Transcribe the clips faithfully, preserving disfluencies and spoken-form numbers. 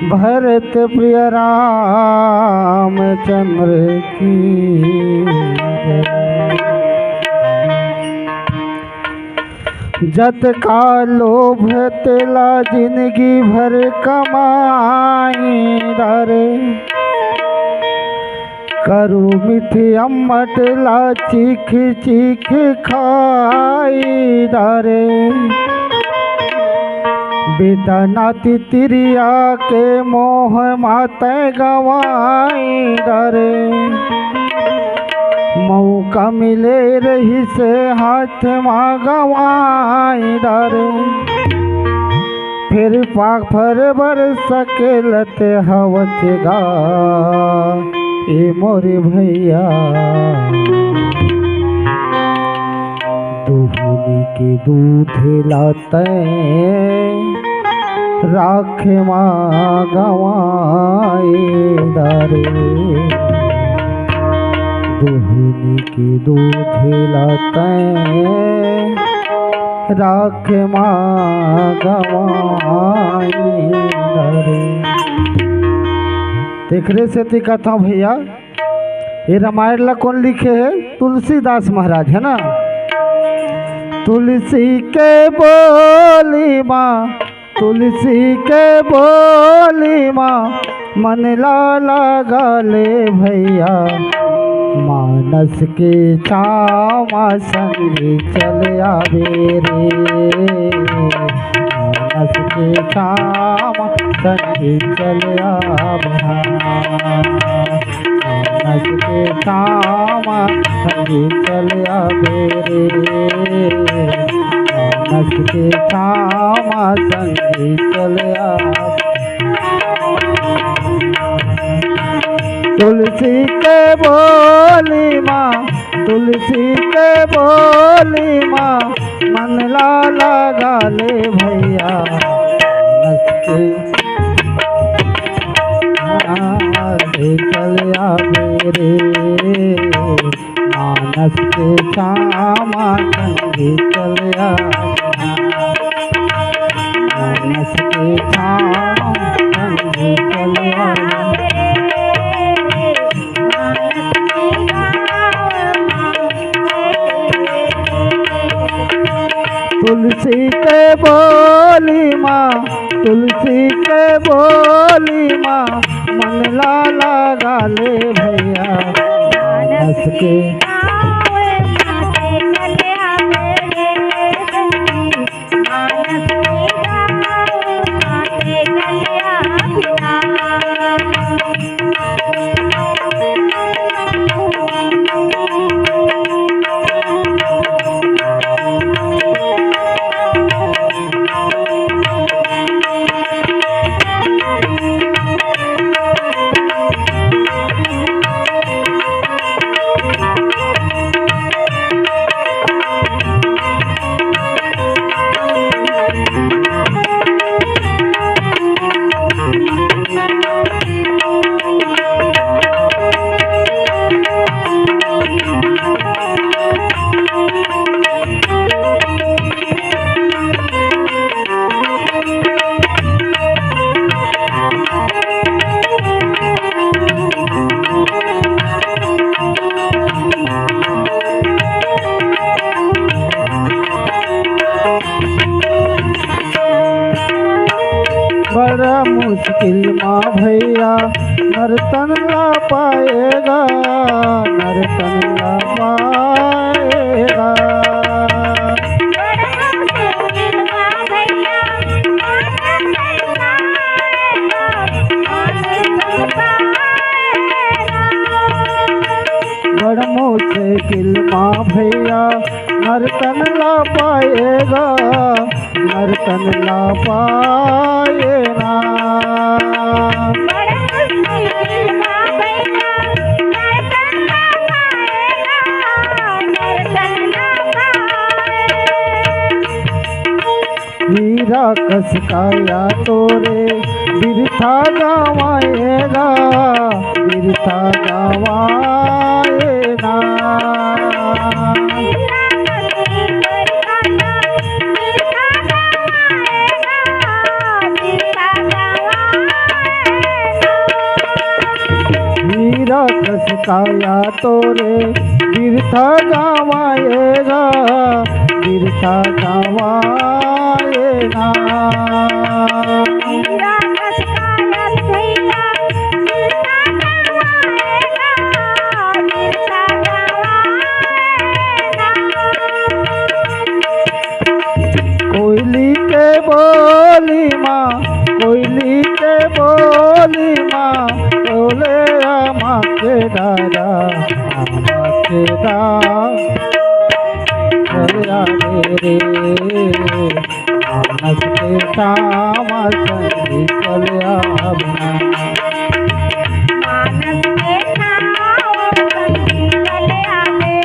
भरत प्रिय रामचंद्र की जय। जतका लोभ तेला जिनगी भर कमाई डारे, करू मीठ अम्मट ला चीख चीख खाई डारे। बेटा नाती तिरिया के मोह मा तैं गंवाई डारे। मौका मिले रहिसे हाथ मा गंवाई डारे। फेर पाखर बर सकेलत हवच गा, ए मोरे भैया। दुहनी के दूध ला तैं राख मा गंवाए डारे। दुहनी के दूध ला तैं राख मा गंवाए डारे। तेखरे सेती कथंव भैया, ये रामायण ला कोन लिखे हे? तुलसीदास महाराज, है ना? तुलसी के बोली मा, तुलसी के बोली मा, मन ला लगा ले भैया। मानस के छाँव मा संगी चल आबे रे। मानस के छाँव मा संगी चल आबे हाँ। मानस के छाँव मा संगी चल आबे रे। मानस के छाँव मा संगी चल आबे। तुलसी के बोली मा, तुलसी के बोली मा, मन ला लगा ले भैया। मानस के छाँव मा संगी चल आबे रे। मानस के छाँव मा संगी चल आबे। मानस के छाँव मा संगी चल आबे। तुलसी के बोली मा, तुलसी के बोली मा, मन ला लगा ले भैया। मानस के बड़ा मुश्किल मा भैया नरतन ला पाएगा, नरतन ला पाएगा। बड़ मुश्किल मा भैया नरतन ला पाएगा, नरतन ला पाएगा। हीरा कस काया तोरे बिरथा गंवाएगा, बिरथा गंवाए ना। काया तोरे बिरथा गंवाए गा, बिरथा गंवाए ना। कोयली के बोली मा, कोयली के बोली मा, बोले रामा के दादा, रामा के दादा, चल आ रे, मानस के श्याम संगी चल आ। मानस के श्याम संगी चल आ रे,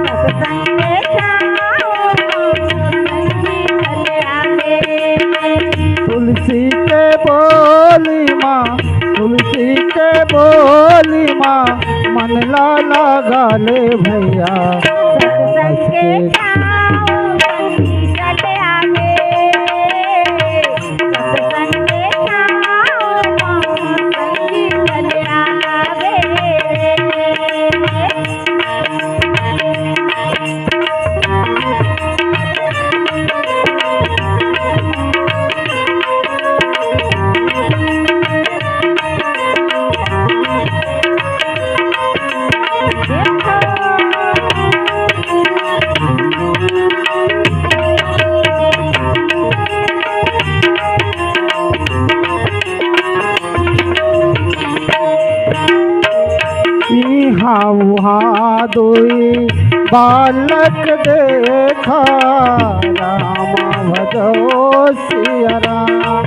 सत्संग के श्याम संगी चल आ रे। तुलसी के बोली मा, तुलसी के बोली मा, मन ला लगा ले भैया। सत्संग के छाँव संगी चले आवे, सत्संग के छाँव संगी चले आवे। इहाँ उहाँ दुई बालक देखा, राम भजो सिया राम।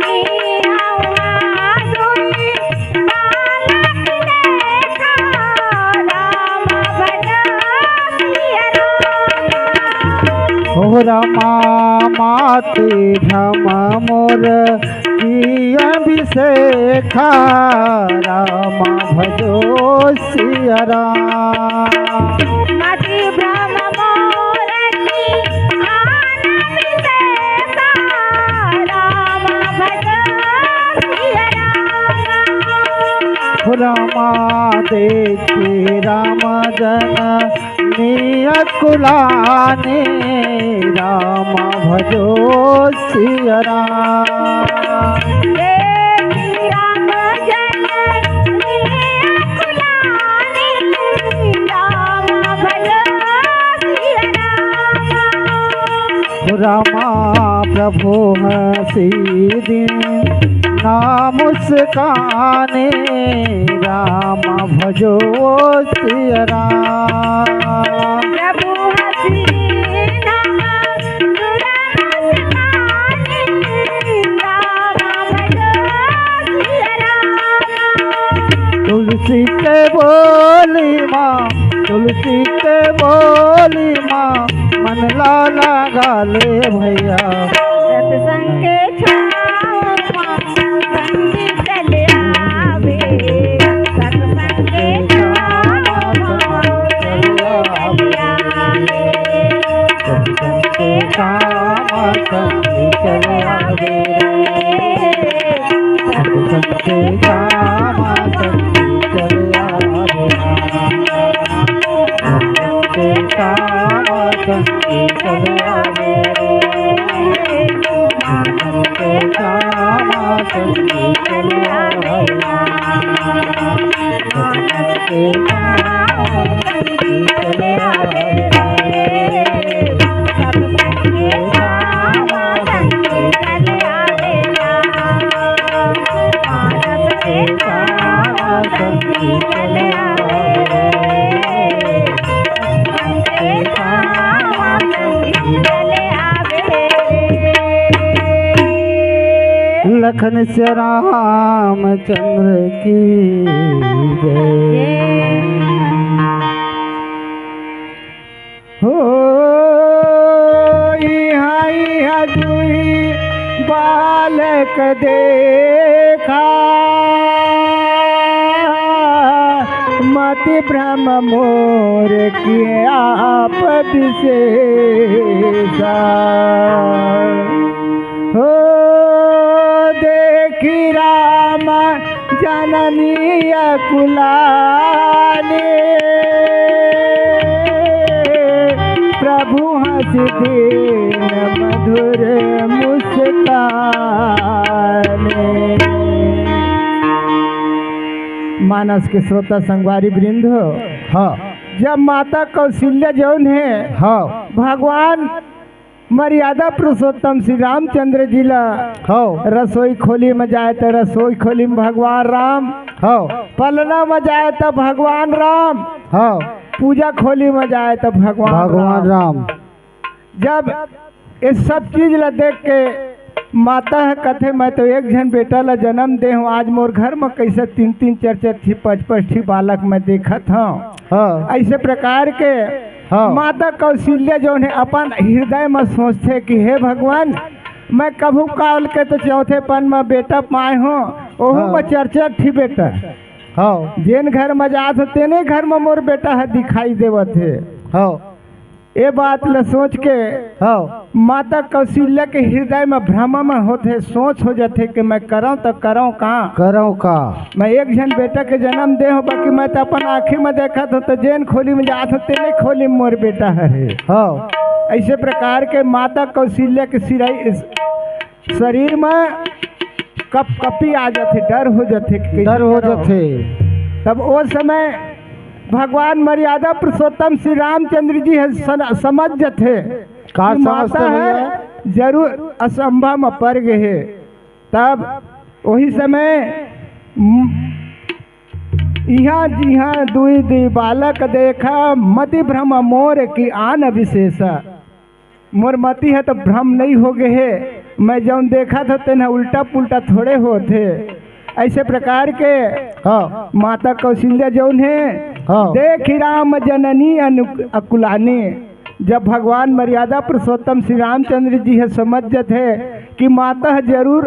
इहाँ उहाँ दुई बालक देखा, राम भजो सिया राम। हो रमा माती भ्रम मोर की अभिषेका, राम भजो सिया राम। मति भ्रम मोर की अभिषेका, राम भजो सिया राम। रमा देखी राम जन नियकुलानी, राम भजो सिया राम। देखी राम जन नियकुलानी, राम भजो सिया राम। रमा प्रभु हँसी दिन ना मुस्कानी, राम भजो सिया राम। प्रभु हँसी ना मुस्कानी, राम भजो सिया राम। तुलसी के बोली मा, तुलसी के बोली मा, मन ला लगा ले भैया। सत्संग के छाँव मा संगी चले आवे, सत्संग के छाँव मा संगी चले आवे। सत्संग के छाँव मा संगी चले आवे। सत्संग के छाँव मा संगी चले आवे। लखन से रामचंद्र की जय। हो इहाँ, इहाँ दुई बालक देखा, मति भ्रम मोर किहे आप विशेषा। हो देखी राम जननी अकुलानी, प्रभु हँसि दीन मधुर मुस्कानी। मानस के श्रोता संगवारी वृंद हो, हाँ। जब माता कौशल्या जौन हे, हाँ। भगवान मर्यादा पुरुषोत्तम श्री रामचंद्र जी ला, हाँ। रसोई खोली में जाए त रसोई खोली में भगवान राम, हाँ। पलना में जाए त भगवान राम, हाँ। पूजा खोली में जाए त भगवान भगवान राम। राम। जब ये सब चीज ला देख के माता ह कथे, "मैं तो एक झन बेटा ला जन्म दे हूँ, आज मोर घर में कैसे तीन तीन चार चार ठी पाँच पाँच ठी बालक मैं देखत हूँ।" हाँ। ऐसे प्रकार के हाँ। माता कौशल्या जौन हे अपन हृदय में सोचथे कि हे भगवान, मैं कभू काल के तो चौथे पन में बेटा पाए हूँ, ओहू हाँ। में चार चार ठी बेटा। हाँ। जेन घर में जात हो तेने घर में मोर बेटा ह दिखाई देवत हे। हाँ। ए बात ल सोच के हाँ। माता कौशल्या के हृदय में भ्रम में होथे, सोच हो जाथे कि मैं करौं त करौं का? करौं का? मैं एक झन बेटा के जन्म दे हूँ, बाकी मैं त अपन आँखी में देखत हूँ, त जेन खोली में जात हूँ, तेने खोली में मोर बेटा ह हे। हाँ। ऐसे प्रकार के माता कौशल्या के सिराई, शरीर में कपकपी आ जाथे, डर हो जाथे कि कैसे डर हो करौं? जाथे। तब ओ समय भगवान मर्यादा पुरुषोत्तम श्री रामचंद्र जी ह सन-, समझ जथे का कि समझ माता ह भैया? जरूर असंभव में पड़ गए हे। तब वही समय म-, इहाँ जिहाँ दुई दुई बालक देखा, मति भ्रम मोर की आन विशेष। मोर मति ह तो भ्रम नहीं हो गए हे, मैं जौन देखत हो तेन ह उल्टा पुल्टा थोड़े होत हे। ऐसे प्रकार के हाँ। माता कौशल्या जौन हे, हाँ। देखि राम जननी अनु-, अकुलानी। जब भगवान मर्यादा पुरुषोत्तम श्री रामचंद्र जी ह समझ जथे कि माता ह जरूर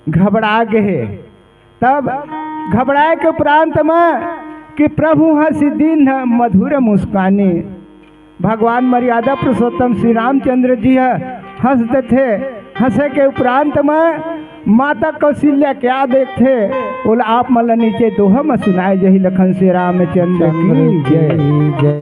घबरा गए हे, तब घबराए के उपरांत म कि प्रभु हँसि दीन मधुर मुस्कानी। भगवान मर्यादा पुरुषोत्तम श्री रामचंद्र जी ह हँस देथे। हँसे के उपरांत म माता कौशल्या क्या देखथे, ओला आप मन ल नीचे दोहा म सुनाए जही। लखन श्री रामचंद्र की जय। जय।